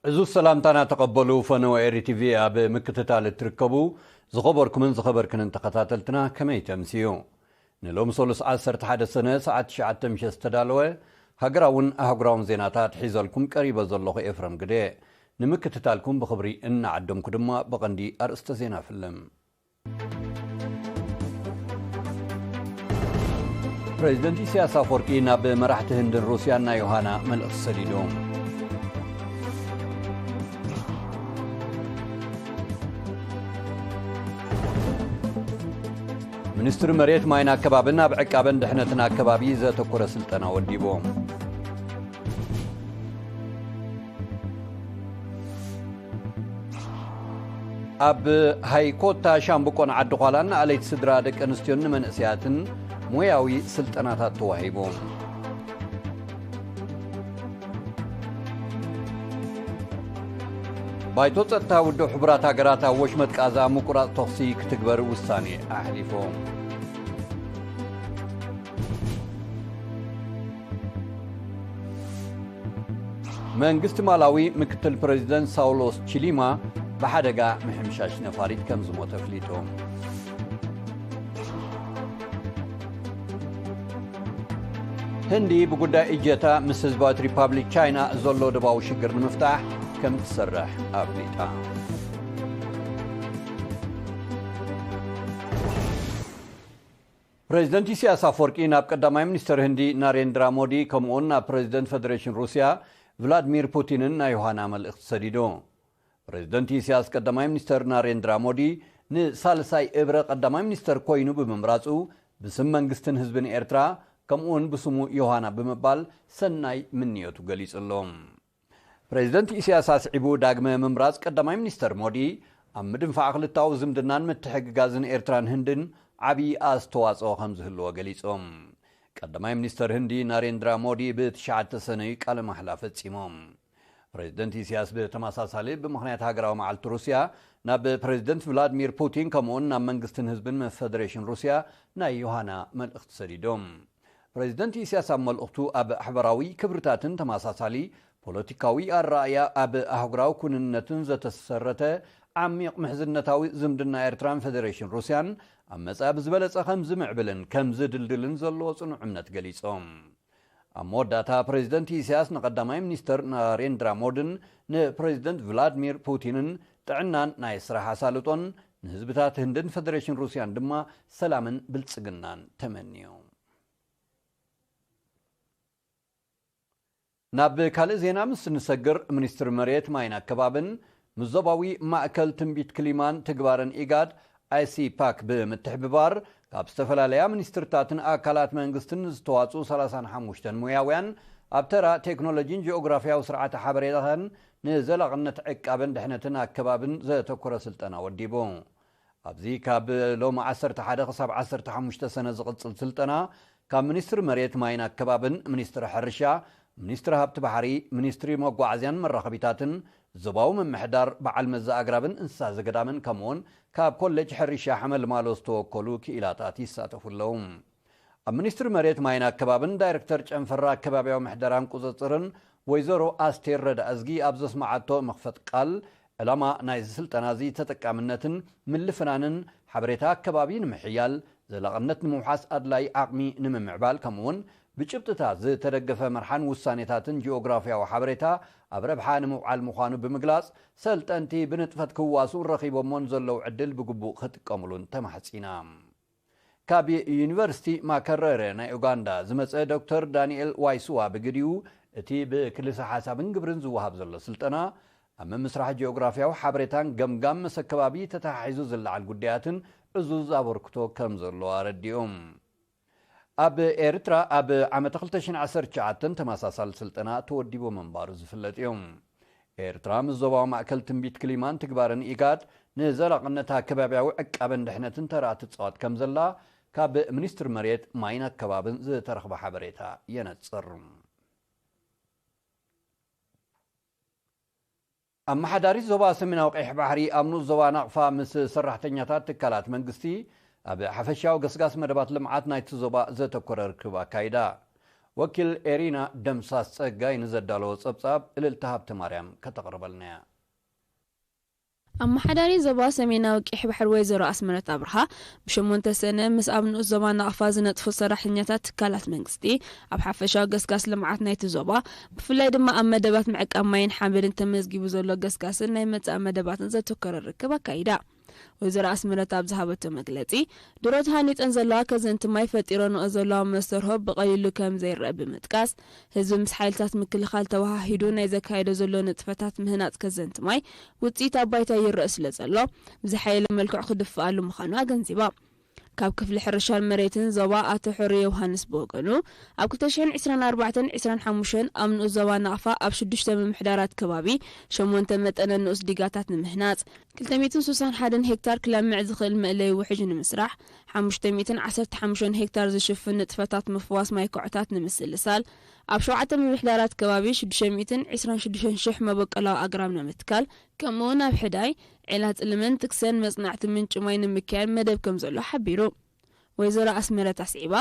እዚ ሰላምታና ተቐበሉ። ፈነወ ኤሪ ቲቪ ኣብ ምክትታል እትርከቡ ዝኸበርኩምን ዝኸበርክንን ተኸታተልትና፣ ከመይ ተምስዩ? ንሎም ሰሉስ ዓሰርተ ሓደ ሰነ ሰዓት ትሽዓተ ምሸት ዝተዳለወ ሃገራውን ኣህጉራውን ዜናታት ሒዘልኩም ቀሪበ ዘለኹ ኤፍረም ግደ። ንምክትታልኩም ብኽብሪ እናዓደምኩ ድማ ብቐንዲ ኣርእስተ ዜና ፍልም። ፕሬዚደንት ኢሳያስ ኣፈወርቂ ናብ መራሕቲ ህንድን ሩስያን ናይ ዮሃና መልእኽቲ ሰዲዶም። ሚኒስትሪ መሬት፣ ማይን ኣከባብን ኣብ ዕቃበን ድሕነትን ኣከባቢ ዘተኮረ ስልጠና ወዲቦም። ኣብ ሃይኮታ ሻምብቆን ዓዲ ዃላን ንኣለይቲ ስድራ ደቂ ኣንስትዮን ንመንእሰያትን ሞያዊ ስልጠናታት ተዋሂቡ። ባይቶ ጸጥታ ውድብ ሕቡራት ሃገራት ኣብ ወሽመጥ ቃዛ ምቁራጽ ተኹሲ ክትግበር ውሳኔ ኣሕሊፎም። መንግስቲ ማላዊ ምክትል ፕሬዚደንት ሳውሎስ ቺሊማ ብሓደጋ ምሕምሻሽ ነፋሪት ከም ዝሞተ ኣፍሊጡ። ህንዲ ብጉዳይ እጀታ ምስ ህዝባዊት ሪፓብሊክ ቻይና ዘሎ ደባዊ ሽግር ንምፍታሕ ከም ትሰርሕ ኣፍሊጣ። ፕሬዚደንት ኢሳያስ ኣፈወርቂ ናብ ቀዳማይ ሚኒስተር ህንዲ ናሬንድራ ሞዲ ከምኡውን ናብ ፕሬዚደንት ፈደሬሽን ሩስያ ቭላድሚር ፑቲንን ናይ ዮሃና መልእኽቲ ሰዲዱ። ፕሬዚደንት ኢሳያስ ቀዳማይ ሚኒስተር ናሬንድራ ሞዲ ንሳልሳይ እብረ ቀዳማይ ሚኒስተር ኮይኑ ብምምራጹ ብስም መንግስትን ህዝብን ኤርትራ ከምኡውን ብስሙ ዮሃና ብምባል ሰናይ ምንዮቱ ገሊጹ ኣሎ። ፕሬዚደንት ኢሳያስ ኣስዒቡ ዳግመ ምምራጽ ቀዳማይ ሚኒስተር ሞዲ ኣብ ምድንፋዕ ክልታዊ ዝምድናን ምትሕግጋዝን ኤርትራን ህንድን ዓቢ ኣስተዋጽኦ ከም ዝህልዎ ገሊጾም። ቀዳማይ ሚኒስተር ህንዲ ናሬንድራ ሞዲ ብትሽዓተ ሰነ እዩ ቃለ ማሕላ ፈጺሞም። ፕሬዚደንት ኢሳያስ ብተመሳሳሊ ብምኽንያት ሃገራዊ መዓልቲ ሩስያ ናብ ፕሬዚደንት ቭላድሚር ፑቲን ከምኡውን ናብ መንግስትን ህዝብን ፈደሬሽን ሩስያ ናይ ዮሃና መልእኽቲ ሰዲዶም። ፕሬዚደንት ኢሳያስ ኣብ መልእኽቱ ኣብ ኣሕበራዊ ክብርታትን ተመሳሳሊ ፖለቲካዊ ኣረኣእያ ኣብ ኣህጉራዊ ኩንነትን ዘተሰረተ ዓሚቕ ምሕዝነታዊ ዝምድና ኤርትራን ፈደሬሽን ሩስያን ኣብ መጻኢ ብዝበለጸ ከም ዝምዕብልን ከም ዝድልድልን ዘለዎ ጽኑዕ እምነት ገሊጾም። ኣብ መወዳእታ ፕሬዚደንት ኢሳያስ ንቀዳማይ ሚኒስተር ናሬንድራ ሞድን ንፕሬዚደንት ቭላድሚር ፑቲንን ጥዕናን ናይ ስራሕ ኣሳልጦን ንህዝብታት ህንድን ፈደሬሽን ሩስያን ድማ ሰላምን ብልጽግናን ተመንዩ። ናብ ካልእ ዜና ምስ እንሰግር፣ ሚኒስትሪ መሬት፣ ማይን ኣከባብን ምስ ዞባዊ ማእከል ትንቢት ክሊማን ትግባረን ኢጋድ፣ ኣይሲፓክ፣ ብምትሕብባር ካብ ዝተፈላለያ ሚኒስትርታትን ኣካላት መንግስትን ዝተዋጽኡ ሰላሳን ሓሙሽተን ሞያውያን ኣብ ተራ ቴክኖሎጂን ጂኦግራፍያዊ ስርዓተ ሓበሬታን ንዘላቕነት ዕቃበን ድሕነትን ኣከባብን ዘተኮረ ስልጠና ወዲቡ። ኣብዚ ካብ ሎሚ ዓሰርተ ሓደ ክሳብ ዓሰርተ ሓሙሽተ ሰነ ዝቕጽል ስልጠና ካብ ሚኒስትሪ መሬት ማይን ኣከባብን፣ ሚኒስትሪ ሕርሻ፣ ሚኒስትሪ ሃብቲ ባሕሪ፣ ሚኒስትሪ መጓዓዝያን መራኸቢታትን፣ ዞባዊ ምምሕዳር፣ በዓል መዚ ኣግራብን እንስሳ ዘገዳምን ከምኡውን ካብ ኮሌጅ ሕርሻ ሓመልማሎ ዝተወከሉ ክኢላታት ይሳተፉ ኣለዉ። ኣብ ሚኒስትሪ መሬት ማይን ኣከባብን ዳይሬክተር ጨንፈራ ኣከባብያዊ ምሕደራን ቁጽጽርን ወይዘሮ ኣስቴር ረዳእዝጊ ኣብ ዘስመዓቶ መኽፈት ቃል፣ ዕላማ ናይዚ ስልጠና እዚ ተጠቃምነትን ምልፍናንን ሓበሬታ ኣከባቢ ንምሕያል፣ ዘላቕነት ንምውሓስ ኣድላይ ዓቕሚ ንምምዕባል ከምኡውን ብጭብጥታት ዝተደገፈ መርሓን ውሳኔታትን ጂኦግራፍያዊ ሓበሬታ ኣብ ረብሓ ንምውዓል ምዃኑ ብምግላጽ፣ ሰልጠንቲ ብንጥፈት ክዋስኡን ረኺቦሞን ዘለዉ ዕድል ብግቡእ ክጥቀምሉን ተማሕጺና። ካብ ዩኒቨርሲቲ ማከረረ ናይ ኡጋንዳ ዝመጸ ዶክተር ዳንኤል ዋይስዋ ብግዲኡ፣ እቲ ብክልሰ ሓሳብን ግብርን ዝወሃብ ዘሎ ስልጠና ኣብ ምምስራሕ ጂኦግራፍያዊ ሓበሬታን ገምጋም መሰከባቢ ተተሓሒዙ ዝለዓል ጉዳያትን ዕዙዝ ኣበርክቶ ከም ዘለዎ ኣረዲኦም። ኣብ ኤርትራ ኣብ ዓመተ ክልተ ሽሕን ዓሰርተ ትሽዓተን ተመሳሳሊ ስልጠና ተወዲቡ ምንባሩ ዝፍለጥ እዩ። ኤርትራ ምስ ዞባዊ ማእከል ትንቢት ክሊማን ትግባርን ኢጋድ ንዘላቕነት ኣከባብያዊ ዕቃበን ድሕነትን ተራ ትጻወት ከም ዘላ ካብ ሚኒስትሪ መሬት ማይን ኣከባብን ዝተረኽበ ሓበሬታ የነጽር። ኣመሓዳሪ ዞባ ሰሜናዊ ቀይሕ ባሕሪ ኣብ ንኡስ ዞባ ናቕፋ ምስ ሰራሕተኛታት ትካላት መንግስቲ ኣብ ሓፈሻዊ ገስጋስ መደባት ልምዓት ናይቲ ዞባ ዘተኮረ ርክብ ኣካይዳ። ወኪል ኤሪና ደምሳስ ጸጋይ ንዘዳለዎ ጸብጻብ እልልታ ሃብተ ማርያም ከተቕርበልና እያ። ኣመሓዳሪ ዞባ ሰሜናዊ ቂሕ ባሕሪ ወይዘሮ ኣስመረት ኣብርሃ ብሸሞንተ ሰነ ምስ ኣብ ንኡስ ዞባ ናቕፋ ዝነጥፉ ሰራሕተኛታት ትካላት መንግስቲ ኣብ ሓፈሻዊ ገስጋስ ልምዓት ናይቲ ዞባ ብፍላይ ድማ ኣብ መደባት ምዕቃብ ማይን ሓመድን ተመዝጊቡ ዘሎ ገስጋስን ናይ መጻኢ መደባትን ዘተኮረ ርክብ ኣካይዳ። ወይዘሮ ኣስመረት ኣብ ዝሃበቶ መግለጺ ድሮ ተሃኒፀን ዘለዋ ከዘንቲ ማይ ፈጢረንኦ ዘለዋ መስተርሆ ብቐሊሉ ከም ዘይረአ ብምጥቃስ ህዝቢ ምስ ሓይልታት ምክልኻል ተወሃሂዱ ናይ ዘካየዶ ዘሎ ንጥፈታት ምህናፅ ከዘንቲ ማይ ውፅኢት ኣብ ባይታ ይረአ ስለ ዘሎ ብዝሓየለ መልክዑ ክድፍኣሉ ምዃኑ ኣገንዚባ። ካብ ክፍሊ ሕርሻን መሬትን ዞባ ኣቶ ሕሪ ዮውሃንስ ብወገኑ ኣብ ክልተ ሽሕን ዕስራን ኣርባዕተን ዕስራን ሓሙሽተን ኣብ ንኡስ ዞባ ናቕፋ ኣብ ሽዱሽተ ምምሕዳራት ከባቢ ሸሞንተ መጠነ ንኡስ ዲጋታት ንምህናፅ ክልተ ሚእትን ስሳን ሓደን ሄክታር ክለምዕ ዝኽእል መእለይ ውሕጅ ንምስራሕ ሓሙሽተ ሚእትን ዓሰርተ ሓሙሽተን ሄክታር ዝሽፍን ንጥፈታት ምፍዋስ ማይ ኮዕታት ንምስልሳል ኣብ ሸውዓተ ምምሕዳራት ከባቢ ሽዱሽተ ሚእትን ዕስራን ሽዱሽተን ሽሕ መበቆላዊ ኣግራብ ንምትካል ከምኡውን ኣብ ሕዳይ ዒላ ጽልምን ትክሰን መጽናዕቲ ምንጪ ማይ ንምክያድ መደብ ከም ዘሎ ሓቢሩ። ወይዘሮ ኣስመረት ኣስዒባ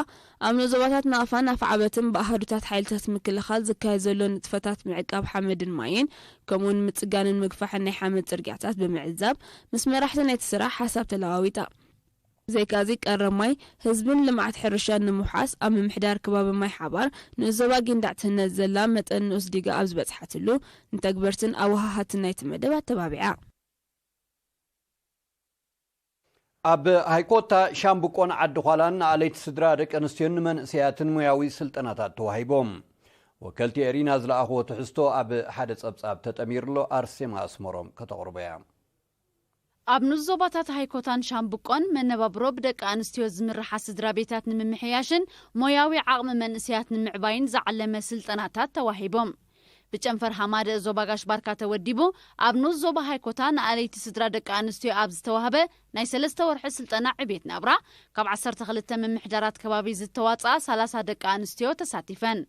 ኣብ ንኡስ ዞባታት ናቕፋን ኣፍዓበትን ብኣሃዱታት ሓይልታት ምክልኻል ዝካየድ ዘሎ ንጥፈታት ምዕቃብ ሓመድን ማይን ከምኡውን ምጽጋንን ምግፋሕን ናይ ሓመድ ጽርግያታት ብምዕዛብ ምስ መራሕቲ ናይቲ ስራሕ ሓሳብ ተለዋዊጣ። ብዘይካዚ ቀረብ ማይ ህዝብን ልምዓት ሕርሻን ንምውሓስ ኣብ ምምሕዳር ከባቢ ማይ ሓባር ንኡስ ዞባ ጊንዳዕ ትህነጽ ዘላ መጠን ንኡስ ዲጋ ኣብ ዝበጽሓትሉ ንተግበርትን ኣወሃሃትን ናይቲ መደብ ኣተባቢዓ። ኣብ ሃይኮታ ሻምብቆን ዓዲ ዃላን ንኣለይቲ ስድራ ደቂ ኣንስትዮን ንመንእሰያትን ሙያዊ ስልጠናታት ተዋሂቦም። ወከልቲ ኤሪና ዝለኣኽዎ ትሕዝቶ ኣብ ሓደ ጸብጻብ ተጠሚሩ ኣሎ። ኣርሴማ ኣስመሮም ከተቕርቦ እያ። ኣብ ንኡስ ዞባታት ሃይኮታን ሻምብቆን መነባብሮ ብደቂ ኣንስትዮ ዝምርሓ ስድራ ቤታት ንምምሕያሽን ሞያዊ ዓቕሚ መንእሰያት ንምዕባይን ዝዓለመ ስልጠናታት ተዋሂቦም። ብጨንፈር ሃማደእ ዞባ ጋሽ ባርካ ተወዲቡ ኣብ ንኡስ ዞባ ሃይኮታ ንኣለይቲ ስድራ ደቂ ኣንስትዮ ኣብ ዝተዋህበ ናይ ሰለስተ ወርሒ ስልጠና ዕቤት ናብራ ካብ ዓሰርተ ክልተ ምምሕዳራት ከባቢ ዝተዋፅኣ ሰላሳ ደቂ ኣንስትዮ ተሳቲፈን።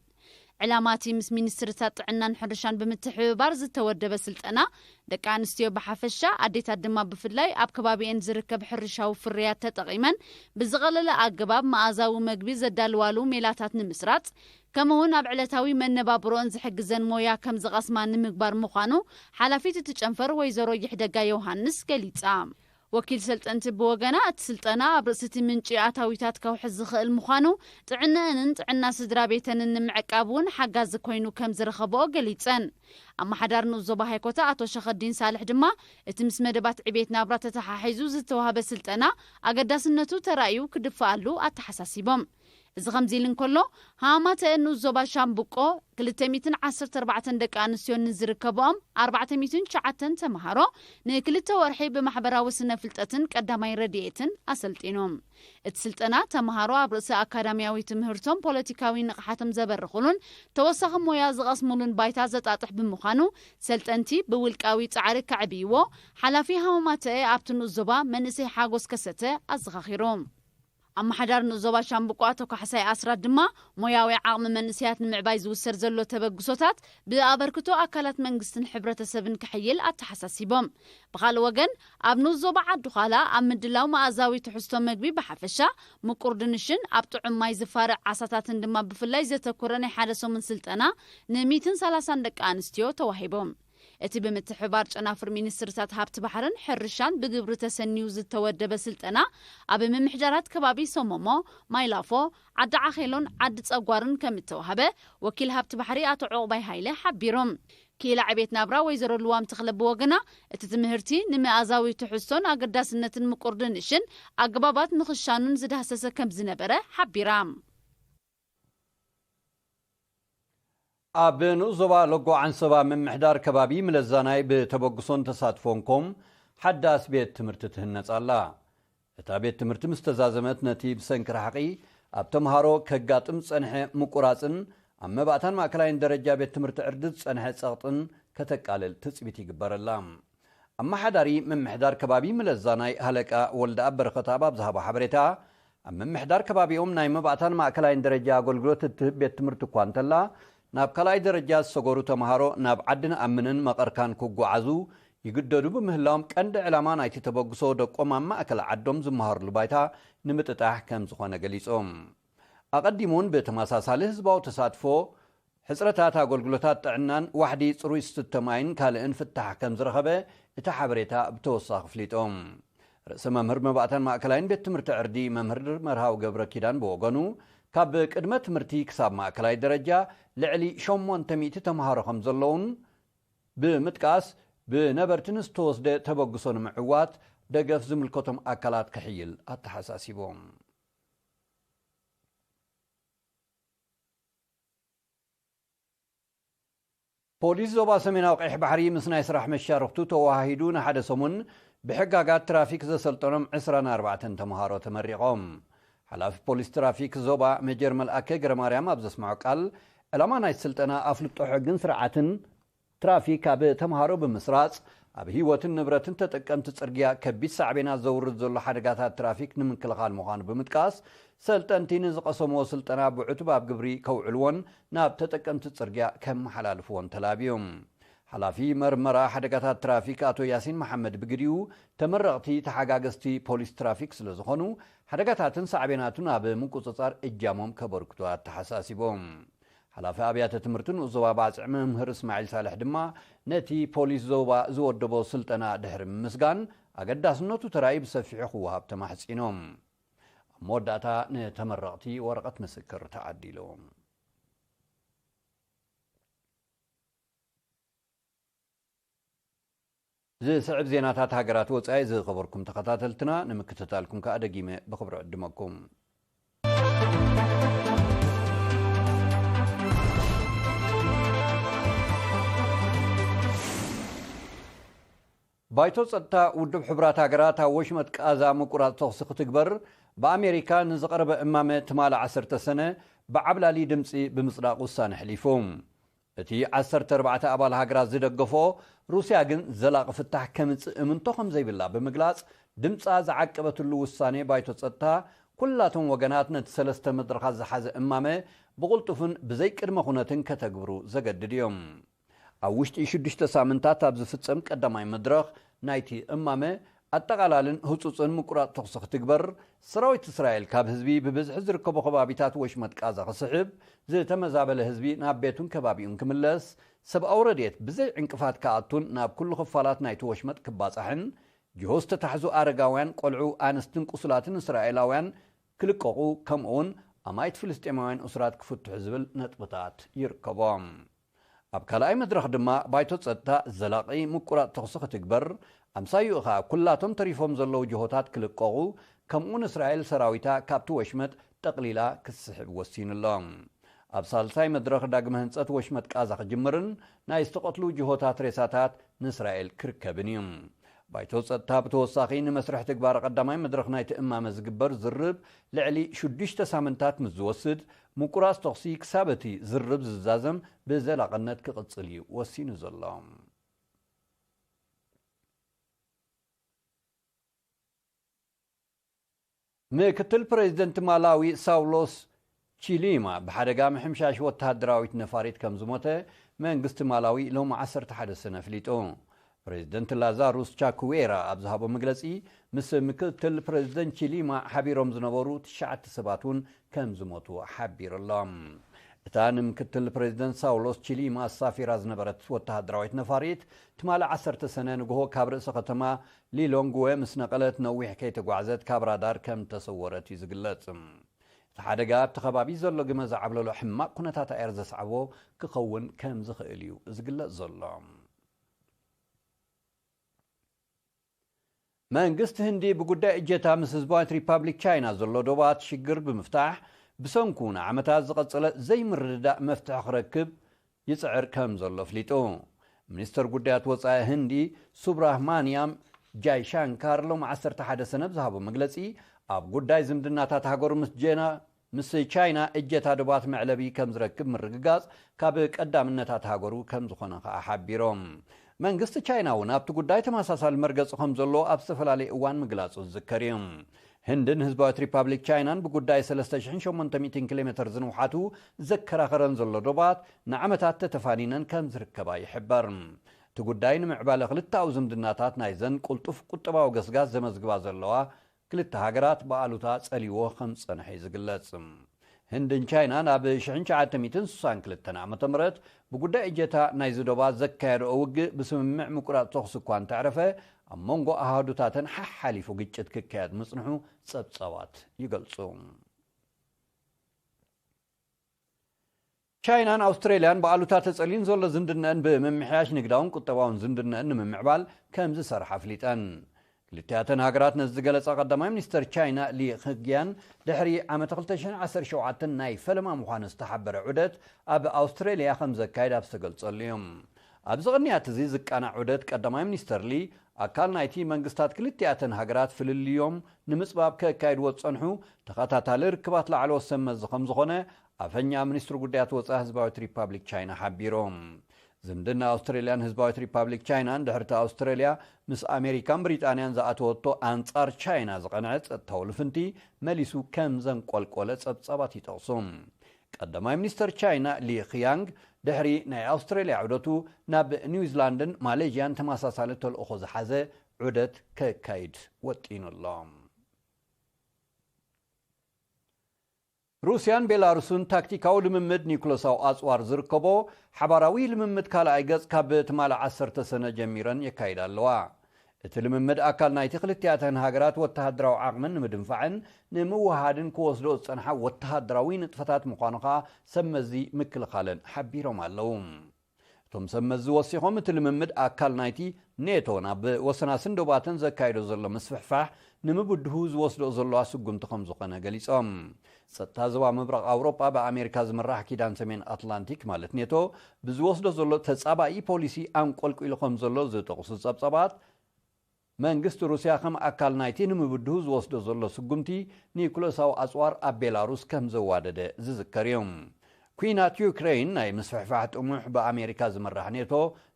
ዕላማ እቲ ምስ ሚኒስትርታት ጥዕናን ሕርሻን ብምትሕብባር ዝተወደበ ስልጠና ደቂ ኣንስትዮ ብሓፈሻ ኣዴታት ድማ ብፍላይ ኣብ ከባቢኤን ዝርከብ ሕርሻዊ ፍርያት ተጠቒመን ብዝቐለለ ኣገባብ መኣዛዊ መግቢ ዘዳልዋሉ ሜላታት ንምስራፅ ከምኡውን ኣብ ዕለታዊ መነባብሮኦን ዝሕግዘን ሞያ ከም ዝቐስማ ንምግባር ምዃኑ ሓላፊት እቲ ጨንፈር ወይዘሮ ይሕደጋ ዮሃንስ ገሊፃ። ወኪል ሰልጠንቲ ብወገና እቲ ስልጠና ኣብ ርእሲ እቲ ምንጪ ኣታዊታት ከውሕስ ዝኽእል ምዃኑ ጥዕነአንን ጥዕና ስድራ ቤተንን ንምዕቃብ እውን ሓጋዚ ኮይኑ ከም ዝረኸብኦ ገሊፀን። ኣመሓዳር ንኡስ ዞባ ሃይኮታ ኣቶ ሸኸዲን ሳልሕ ድማ እቲ ምስ መደባት ዕቤት ናብራ ተተሓሒዙ ዝተዋህበ ስልጠና ኣገዳስነቱ ተራእዩ ክድፈኣሉ ኣተሓሳሲቦም። እዚ ከምዚ ኢሉ እንከሎ ሃማተ ንኡስ ዞባ ሻምብቆ ክልተ ሚእትን ዓሰርተ ኣርባዕተን ደቂ ኣንስትዮ ንዝርከብኦም ኣርባዕተ ሚእትን ትሽዓተን ተምሃሮ ንክልተ ወርሒ ብማሕበራዊ ስነ ፍልጠትን ቀዳማይ ረድኤትን ኣሰልጢኖም። እቲ ስልጠና ተምሃሮ ኣብ ርእሲ ኣካዳሚያዊ ትምህርቶም ፖለቲካዊ ንቕሓቶም ዘበርኽሉን ተወሳኺ ሞያ ዝቐስሙሉን ባይታ ዘጣጥሕ ብምዃኑ ሰልጠንቲ ብውልቃዊ ጻዕሪ ከዕብይዎ ሓላፊ ሃማተ ኣብቲ ንኡስ ዞባ መንእሰይ ሓጎስ ከሰተ ኣዘኻኺሩ። ኣመሓዳር ንኡስ ዞባ ሻምብቆ ኣቶ ካሕሳይ ኣስራት ድማ ሞያዊ ዓቕሚ መንእሰያት ንምዕባይ ዝውሰድ ዘሎ ተበግሶታት ብኣበርክቶ ኣካላት መንግስትን ሕብረተሰብን ክሕይል ኣተሓሳሲቦም። ብኻልእ ወገን ኣብ ንኡስ ዞባ ዓዲ ዃላ ኣብ ምድላው መኣዛዊ ትሕዝቶ መግቢ ብሓፈሻ ምቁር ድንሽን ኣብ ጥዑም ማይ ዝፋርዕ ዓሳታትን ድማ ብፍላይ ዘተኮረ ናይ ሓደ ሰሙን ስልጠና ን ሚእትን ሰላሳን ደቂ ኣንስትዮ ተዋሂቦም። እቲ ብምትሕብባር ጨናፍር ሚኒስትርታት ሃብቲ ባሕርን ሕርሻን ብግብሪ ተሰንዩ ዝተወደበ ስልጠና ኣብ ምምሕዳራት ከባቢ ሰሞሞ፣ ማይላፎ፣ ዓዲ ዓኼሎን ዓዲ ጸጓርን ከም እተዋህበ ወኪል ሃብቲ ባሕሪ ኣቶ ዑቕባይ ሃይለ ሓቢሮም። ክኢላ ዕቤት ናብራ ወይዘሮ ልዋም ተኽለ ብወገና እቲ ትምህርቲ ንመኣዛዊ ትሕዝቶን ኣገዳስነትን ምቁር ድንሽን ኣገባባት ምኽሻኑን ዝዳህሰሰ ከም ዝነበረ ሓቢራ። ኣብ ንኡስ ዞባ ሎጎ ዓንሰባ ምምሕዳር ከባቢ ምለዛናይ ብተበግሶን ተሳትፎን ኮም ሓዳስ ቤት ትምህርቲ ትህነጽ ኣላ። እታ ቤት ትምህርቲ ምስ ተዛዘመት ነቲ ብሰንኪ ርሕቂ ኣብ ተምሃሮ ከጋጥም ዝጸንሐ ምቁራጽን ኣብ መባእታን ማእከላይን ደረጃ ቤት ትምህርቲ ዕርዲ ዝጸንሐ ጸቕጥን ከተቃልል ትጽቢት ይግበረላ። ኣመሓዳሪ ምምሕዳር ከባቢ ምለዛናይ ሃለቃ ወልደኣብ በረኸትኣብ ኣብ ዝሃቦ ሓበሬታ ኣብ ምምሕዳር ከባቢኦም ናይ መባእታን ማእከላይን ደረጃ ኣገልግሎት እትህብ ቤት ትምህርቲ እኳ እንተላ ናብ ካልኣይ ደረጃ ዝሰገሩ ተምሃሮ ናብ ዓዲ ንኣምንን መቐርካን ክጓዓዙ ይግደዱ ብምህላዎም ቀንዲ ዕላማ ናይቲ ተበግሶ ደቆም ኣብ ማእከል ዓዶም ዝመሃርሉ ባይታ ንምጥጣሕ ከም ዝኾነ ገሊጾም። ኣቐዲሙን ብተመሳሳሊ ህዝባዊ ተሳትፎ፣ ሕጽረታት ኣገልግሎታት ጥዕናን ዋሕዲ ጽሩይ ዝስተ ማይን ካልእን ፍታሕ ከም ዝረኸበ እቲ ሓበሬታ ብተወሳኺ ኣፍሊጦም። ርእሰ መምህር መባእታን ማእከላይን ቤት ትምህርቲ ዕርዲ መምህር መርሃዊ ገብረ ኪዳን ብወገኑ፣ ካብ ቅድመ ትምህርቲ ክሳብ ማእከላይ ደረጃ ልዕሊ ሸሞንተ ሚእቲ ተምሃሮ ከም ዘለውን ብምጥቃስ፣ ብነበርቲ ንዝተወስደ ተበግሶ ንምዕዋት ደገፍ ዝምልከቶም ኣካላት ክሕይል ኣተሓሳሲቦም። ፖሊስ ዞባ ሰሜናዊ ቀይሕ ባሕሪ ምስ ናይ ስራሕ መሻርኽቱ ተወሃሂዱ ንሓደ ሰሙን ብሕጋጋት ትራፊክ ዘሰልጠኖም ዕስራን ኣርባዕተን ተምሃሮ ተመሪቖም። ሓላፊ ፖሊስ ትራፊክ ዞባ ሜጀር መልኣከ ገረማርያም ኣብ ዘስምዖ ቃል፣ ዕላማ ናይ ስልጠና ኣፍልጦ ሕግን ስርዓትን ትራፊክ ኣብ ተምሃሮ ብምስራጽ፣ ኣብ ህይወትን ንብረትን ተጠቀምቲ ጽርግያ ከቢድ ሳዕቤናት ዘውርድ ዘሎ ሓደጋታት ትራፊክ ንምክልኻል ምዃኑ ብምጥቃስ፣ ሰልጠንቲ ንዝቐሰምዎ ስልጠና ብዕቱብ ኣብ ግብሪ ከውዕልዎን ናብ ተጠቀምቲ ጽርግያ ከመሓላልፍዎን ተላብዮም። ሓላፊ መርመራ ሓደጋታት ትራፊክ ኣቶ ያሲን መሓመድ ብግዲኡ፣ ተመረቕቲ ተሓጋገዝቲ ፖሊስ ትራፊክ ስለ ዝኾኑ፣ ሓደጋታትን ሳዕቤናቱን ኣብ ምቁጽጻር እጃሞም ከበርክቱ ኣተሓሳሲቦም። ሓላፊ ኣብያተ ትምህርቲ ንኡስ ዞባ ባጽዕ መምህር እስማዒል ሳልሕ ድማ፣ ነቲ ፖሊስ ዞባ ዝወደቦ ስልጠና ድሕሪ ምምስጋን፣ ኣገዳስነቱ ተራእዩ ብሰፊሑ ክወሃብ ተማሕጺኖም። ኣብ መወዳእታ ንተመረቕቲ ወረቐት ምስክር ተዓዲሉ። ዝስዕብ ዜናታት ሃገራት ወጻኢ ዝኸበርኩም ተኸታተልትና፣ ንምክትታልኩም ከኣ ደጊመ ብኽብሪ ዕድመኩም። ባይቶ ጸጥታ ውድብ ሕቡራት ሃገራት ኣብ ወሽመጥ ቃዛ ምቁራጽ ተኹሲ ክትግበር ብኣሜሪካ ንዝቐረበ እማመ ትማሊ ዓሰርተ ሰነ ብዓብላሊ ድምጺ ብምጽዳቕ ውሳነ ኣሕሊፉ። እቲ ዓሰርተ ኣርባዕተ ኣባል ሃገራት ዝደገፎ፣ ሩስያ ግን ዘላቒ ፍታሕ ከምጽእ እምንቶ ከም ዘይብላ ብምግላጽ፣ ድምጻ ዝዓቀበትሉ ውሳኔ ባይቶ ጸጥታ፣ ኩላቶም ወገናት ነቲ ሰለስተ መድረኻት ዝሓዘ እማመ ብቕልጡፍን ብዘይ ቅድመ ኩነትን ከተግብሩ ዘገድድ እዮም። ኣብ ውሽጢ ሽዱሽተ ሳምንታት ኣብ ዝፍጸም ቀዳማይ መድረኽ ናይቲ እማመ፣ ኣጠቓላልን ህጹጽን ምቁራጽ ተኹሲ ክትግበር፣ ሰራዊት እስራኤል ካብ ህዝቢ ብብዝሒ ዝርከቦ ከባቢታት ወሽመጥ ቃዛ ክስሕብ፣ ዝተመዛበለ ህዝቢ ናብ ቤቱን ከባቢኡን ክምለስ፣ ሰብኣዊ ረድኤት ብዘይ ዕንቅፋት ክኣቱን ናብ ኩሉ ክፋላት ናይቲ ወሽመጥ ክባጻሕን፣ ጅሆ ዝተታሕዙ ኣረጋውያን፣ ቆልዑ፣ ኣንስትን ቁሱላትን እስራኤላውያን ክልቀቑ፣ ከምኡውን ኣማይት ፍልስጤማውያን እሱራት ክፍትሑ ዝብል ነጥብታት ይርከቦም። ኣብ ካልኣይ መድረኽ ድማ ባይቶ ጸጥታ ዘላቒ ምቁራጽ ተኹሲ ክትግበር፣ ኣምሳይኡ ኸኣ ኩላቶም ተሪፎም ዘለዉ ጅሆታት ክልቀቑ፣ ከምኡውን እስራኤል ሰራዊታ ካብቲ ወሽመጥ ጠቕሊላ ክትስሕብ ወሲኑ ኣሎ። ኣብ ሳልሳይ መድረኽ ዳግመ ህንጸት ወሽመጥ ቃዛ ክጅምርን ናይ ዝተቐትሉ ጅሆታት ሬሳታት ንእስራኤል ክርከብን እዩ። ባይቶ ጸጥታ ብተወሳኺ ንመስርሕ ትግባረ ቀዳማይ መድረኽ ናይቲ እማመ ዝግበር ዝርብ ልዕሊ ሽዱሽተ ሳምንታት ምስ ዝወስድ፣ ምቁራጽ ተኹሲ ክሳብ እቲ ዝርብ ዝዛዘም ብዘላቕነት ክቕጽል እዩ ወሲኑ ዘሎ። ምክትል ፕሬዚደንት ማላዊ ሳውሎስ ቺሊማ ብሓደጋ ምሕምሻሽ ወተሃደራዊት ነፋሪት ከም ዝሞተ መንግስቲ ማላዊ ሎሚ ዓሰርተ ሓደ ሰነ ኣፍሊጡ። ፕሬዚደንት ላዛሩስ ቻኩዌራ ኣብ ዝሃቦ መግለጺ፣ ምስ ምክትል ፕሬዚደንት ቺሊማ ሓቢሮም ዝነበሩ ትሽዓተ ሰባት እውን ከም ዝሞቱ ሓቢሩ ኣሎ። እታ ንምክትል ፕሬዚደንት ሳውሎስ ቺሊማ ኣሳፊራ ዝነበረት ወተሃደራዊት ነፋሪት፣ ትማሊ ዓሰርተ ሰነ ንግሆ ካብ ርእሲ ከተማ ሊሎንግወ ምስ ነቐለት፣ ነዊሕ ከይተጓዕዘት ካብ ራዳር ከም ተሰወረት እዩ ዝግለጽ። እቲ ሓደጋ ኣብቲ ከባቢ ዘሎ ግመ ዝዓብለሎ ሕማቕ ኩነታት ኣየር ዘስዓቦ ክኸውን ከም ዝኽእል እዩ ዝግለጽ ዘሎ። መንግስቲ ህንዲ ብጉዳይ እጀታ ምስ ህዝባዊት ሪፓብሊክ ቻይና ዘሎ ዶባት ሽግር ብምፍታሕ፣ ብሰንኩ ንዓመታት ዝቐጸለ ዘይምርድዳእ መፍትሒ ክረክብ ይጽዕር ከም ዘሎ ኣፍሊጡ። ሚኒስተር ጉዳያት ወጻኢ ህንዲ ሱብራህማንያም ጃይሻንካር ሎሚ ዓሰርተ ሓደ ሰነ ብዝሃቦ መግለጺ፣ ኣብ ጉዳይ ዝምድናታት ሃገሩ ምስ ጄና ምስ ቻይና እጀታ ዶባት መዕለቢ ከም ዝረክብ ምርግጋጽ ካብ ቀዳምነታት ሃገሩ ከም ዝኾነ ከኣ ሓቢሮም። መንግስቲ ቻይና እውን ኣብቲ ጉዳይ ተመሳሳሊ መርገጺ ከም ዘሎ ኣብ ዝተፈላለየ እዋን ምግላጹ ዝዝከር እዩ። ህንድን ህዝባዊት ሪፓብሊክ ቻይናን ብጉዳይ ሰለስተ ሽሕን ሸሞንተ ሚእትን ኪሎ ሜተር ዝንውሓቱ ዘከራኸረን ዘሎ ዶባት ንዓመታት ተተፋኒነን ከም ዝርከባ ይሕበር። እቲ ጉዳይ ንምዕባለ ክልተኣዊ ዝምድናታት ናይዘን ቅልጡፍ ቁጠባዊ ገስጋስ ዘመዝግባ ዘለዋ ክልተ ሃገራት ብኣሉታ ጸሊዎ ከም ዝጸንሐ እዩ ዝግለጽ። ህንድን ቻይናን ኣብ ሽሕን ትሽዓተ ሚእትን ስሳን ክልተን ዓመተ ምህረት ብጉዳይ እጀታ ናይዚ ዶባት ዘካየድኦ ውግእ ብስምምዕ ምቁራጽ ተኹሲ እኳ እንተዕረፈ፣ ኣብ መንጎ ኣሃዱታተን ሓሓሊፉ ግጭት ክካየድ ምጽንሑ ጸብጻባት ይገልጹ። ቻይናን ኣውስትሬልያን ብኣሉታ ተጸልዩን ዘሎ ዝምድነአን ብምምሕያሽ ንግዳውን ቁጠባውን ዝምድነአን ንምምዕባል ከም ዝሰርሓ ኣፍሊጠን። ክልቲኣተን ሃገራት ነዚ ዝገለጻ ቀዳማይ ሚኒስተር ቻይና ሊ ኽግያን ድሕሪ ዓመተ ክልተ ሽሕን ዓሰርተ ሸውዓተን ናይ ፈለማ ምዃኑ ዝተሓበረ ዑደት ኣብ ኣውስትሬልያ ከም ዘካየድ ኣብ ዝተገልጸሉ እዩ። ኣብዚ ቅንያት እዚ ዝቃናዕ ዑደት ቀዳማይ ሚኒስተር ሊ ኣካል ናይቲ መንግስታት ክልቲኣተን ሃገራት ፍልልዮም ንምጽባብ ከካይድዎ ዝጸንሑ ተኸታታሊ ርክባት ላዕለዎት ሰብ መዚ ከም ዝኾነ ኣፈኛ ሚኒስትሪ ጉዳያት ወጻኢ ህዝባዊት ሪፓብሊክ ቻይና ሓቢሩ። ዝምድና ኣውስትሬልያን ህዝባዊት ሪፓብሊክ ቻይናን ድሕርቲ ኣውስትሬልያ ምስ ኣሜሪካን ብሪጣንያን ዝኣተወቶ ኣንጻር ቻይና ዝቐንዐ ጸጥታዊ ልፍንቲ መሊሱ ከም ዘንቆልቆለ ጸብጻባት ይጠቕሱ። ቀዳማይ ሚኒስተር ቻይና ሊ ኽያንግ ድሕሪ ናይ ኣውስትሬልያ ዑደቱ ናብ ኒውዚላንድን ማሌዥያን ተመሳሳሊ ተልእኾ ዝሓዘ ዑደት ከካይድ ወጢኑ ኣሎ። ሩስያን ቤላሩስን ታክቲካዊ ልምምድ ኒኩለሳዊ ኣጽዋር ዝርከቦ ሓባራዊ ልምምድ ካልኣይ ገጽ ካብ ትማሊ ዓሰርተ ሰነ ጀሚረን የካይዳ ኣለዋ። እቲ ልምምድ ኣካል ናይቲ ክልቲኣተን ሃገራት ወተሃደራዊ ዓቕመን ንምድንፋዕን ንምውሃድን ክወስዶ ዝጸንሓ ወተሃደራዊ ንጥፈታት ምዃኑ ከኣ ሰብ መዚ ምክልኻለን ሓቢሮም ኣለዉ። እቶም ሰብ መዚ ወሲኾም፣ እቲ ልምምድ ኣካል ናይቲ ኔቶ ናብ ወሰናስን ዶባትን ዘካይዶ ዘሎ ምስፍሕፋሕ ንምብድሁ ዝወስዶ ዘለዋ ስጉምቲ ከም ዝኾነ ገሊጾም። ጸጥታ ዞባ ምብራቕ ኣውሮጳ ብኣሜሪካ ዝምራሕ ኪዳን ሰሜን ኣትላንቲክ ማለት ኔቶ ብዝወስዶ ዘሎ ተጻባኢ ፖሊሲ ኣንቆልቂሉ ከም ዘሎ ዝጠቕሱ ጸብጻባት፣ መንግስቲ ሩስያ ከም ኣካል ናይቲ ንምብድሁ ዝወስዶ ዘሎ ስጉምቲ ኒኩለሳዊ ኣጽዋር ኣብ ቤላሩስ ከም ዘዋደደ ዝዝከር እዩ። ኲናት ዩክሬን ናይ ምስፍሕፋሕ ጥሙሕ ብኣሜሪካ ዝምራሕ ኔቶ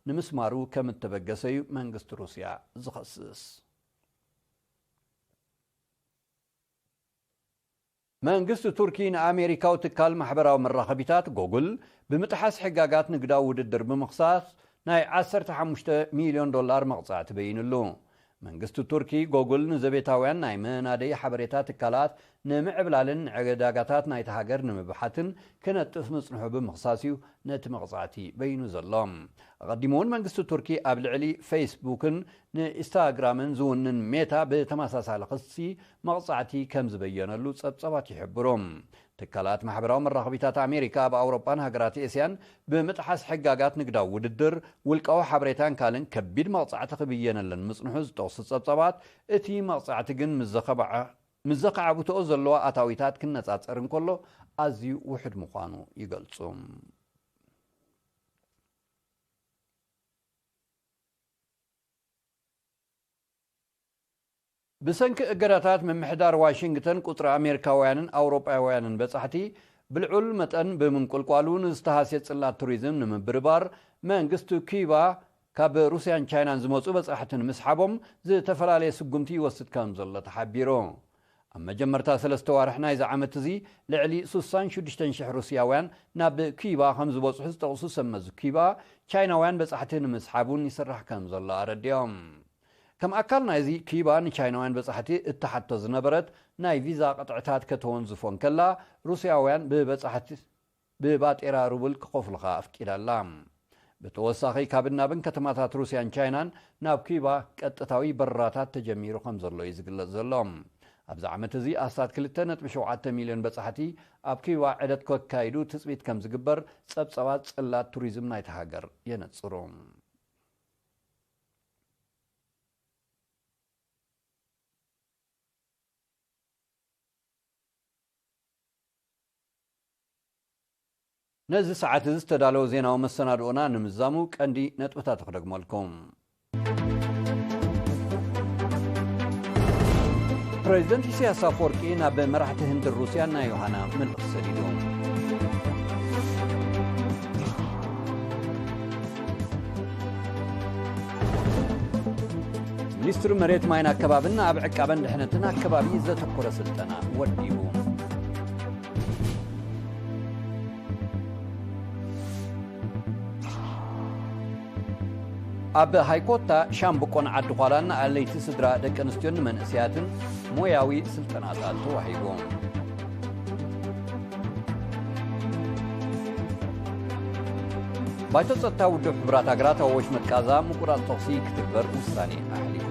ንምስማሩ ከም እተበገሰ እዩ መንግስቲ ሩስያ ዝኸስስ። መንግስቲ ቱርኪ ንኣሜሪካዊ ትካል ማሕበራዊ መራኸቢታት ጎግል ብምጥሓስ ሕጋጋት ንግዳዊ ውድድር ብምኽሳስ ናይ ዓሰርተ ሓሙሽተ ሚልዮን ዶላር መቕጻዕቲ በይኑሉ። መንግስቲ ቱርኪ ጎግል ንዘቤታውያን ናይ መናደይ ሓበሬታ ትካላት ንምዕብላልን ንዕዳጋታት ናይቲ ሃገር ንምብሓትን ክነጥፍ ምጽንሑ ብምኽሳስ እዩ ነቲ መቕጻዕቲ በይኑ ዘሎ። ኣቐዲሙ እውን መንግስቲ ቱርኪ ኣብ ልዕሊ ፌስቡክን ንኢንስታግራምን ዝውንን ሜታ ብተመሳሳሊ ክሲ መቕጻዕቲ ከም ዝበየነሉ ጸብጻባት ይሕብሩ። ትካላት ማሕበራዊ መራኸቢታት ኣሜሪካ ኣብ ኣውሮጳን ሃገራት ኤስያን ብምጥሓስ ሕጋጋት ንግዳዊ ውድድር፣ ውልቃዊ ሓበሬታን ካልእን ከቢድ መቕጻዕቲ ክብየነለን ምጽንሑ ዝጠቕሱ ጸብጻባት፣ እቲ መቕጻዕቲ ግን ምስ ዘኸብዓ-፣ ምስ ዘኻዕብትኦ ዘለዋ ኣታዊታት ክነጻጸር እንከሎ ኣዝዩ ውሑድ ምዃኑ ይገልጹ። ብሰንኪ እገዳታት ምምሕዳር ዋሽንግተን፣ ቁጽሪ ኣሜሪካውያንን ኣውሮጳውያንን በጻሕቲ ብልዑል መጠን ብምንቁልቋሉ፣ ንዝተሃስየ ጽላት ቱሪዝም ንምብርባር፣ መንግስቲ ኪዩባ ካብ ሩስያን ቻይናን ዝመጹ በጻሕቲ ንምስሓቦም ዝተፈላለየ ስጉምቲ ይወስድ ከም ዘሎ ተሓቢሩ። ኣብ መጀመርታ ሰለስተ ዋርሕ ናይዚ ዓመት እዚ፣ ልዕሊ ስሳን ሽዱሽተን ሽሕ ሩስያውያን ናብ ኪዩባ ከም ዝበጽሑ ዝጠቕሱ ሰብ መዚ ኪዩባ፣ ቻይናውያን በጻሕቲ ንምስሓብ እውን ይስራሕ ከም ዘሎ ኣረዲኦም። ከም ኣካል ናይዚ፣ ኪዩባ ንቻይናውያን በጻሕቲ እትሓቶ ዝነበረት ናይ ቪዛ ቅጥዕታት ከተወንዝፎ እንከላ፣ ሩስያውያን ብበጻሕቲ ብባጤራ ሩብል ክኸፍሉኻ ኣፍቂዳ ኣላ። ብተወሳኺ፣ ካብ ናብን ከተማታት ሩስያን ቻይናን ናብ ኪዩባ ቀጥታዊ በረራታት ተጀሚሩ ከም ዘሎ እዩ ዝግለጽ ዘሎ። ኣብዚ ዓመት እዚ ኣስታት ክልተ ነጥቢ ሸውዓተ ሚልዮን በጻሕቲ ኣብ ኪዩባ ዑደት ከካይዱ ትጽቢት ከም ዝግበር ጸብጻባት ጽላት ቱሪዝም ናይቲ ሃገር የነጽሩ። ነዚ ሰዓት እዚ ዝተዳለወ ዜናዊ መሰናድኦና ንምዛሙ ቀንዲ ነጥብታት ክደግመልኩም። ፕሬዚደንት ኢሳያስ ኣፈወርቂ ናብ መራሕቲ ህንድን ሩስያን ናይ ዮሃና መልእኽቲ ሰዲዱ። ሚኒስትሪ መሬት ማይን ኣከባብን ኣብ ዕቃበን ድሕነትን ኣከባቢ ዘተኮረ ስልጠና ወዲቡ። ኣብ ሃይኮታ ሻምብቆን ዓዲ ዃላን ንኣለይቲ ስድራ ደቂ ኣንስትዮን ንመንእሰያትን ሞያዊ ስልጠናታት ተዋሂቡ። ባይቶ ጸጥታ ውድብ ሕቡራት ሃገራት ኣብ ወሽመጥ ጋዛ ምቁራጽ ተኹሲ ክትግበር ውሳኔ ኣሕሊፉ።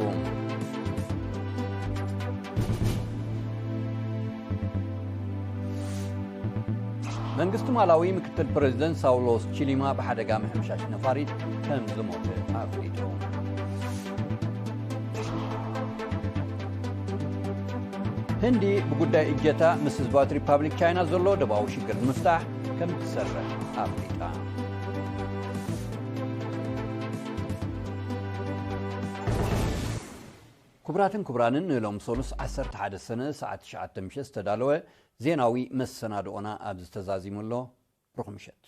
መንግስቲ ማላዊ ምክትል ፕረዚደንት ሳውሎስ ቺሊማ ብሓደጋ ምሕምሻሽ ነፋሪት ከም ዝሞተ ኣፍሊጡ። ህንዲ ብጉዳይ እጀታ ምስ ህዝባዊት ሪፓብሊክ ቻይና ዘሎ ደባዊ ሽግር ንምፍታሕ ከም ትሰርሕ ኣፍሊጣ። ክቡራትን ክቡራንን ንሎም ሰሉስ ዓሰርተ ሓደ ሰነ ሰዓት ትሽዓተ ምሸት ዝተዳለወ ዜናዊ መሰናድኦና ኣብዚ ተዛዚሙ ኣሎ። ርኹም ምሸት።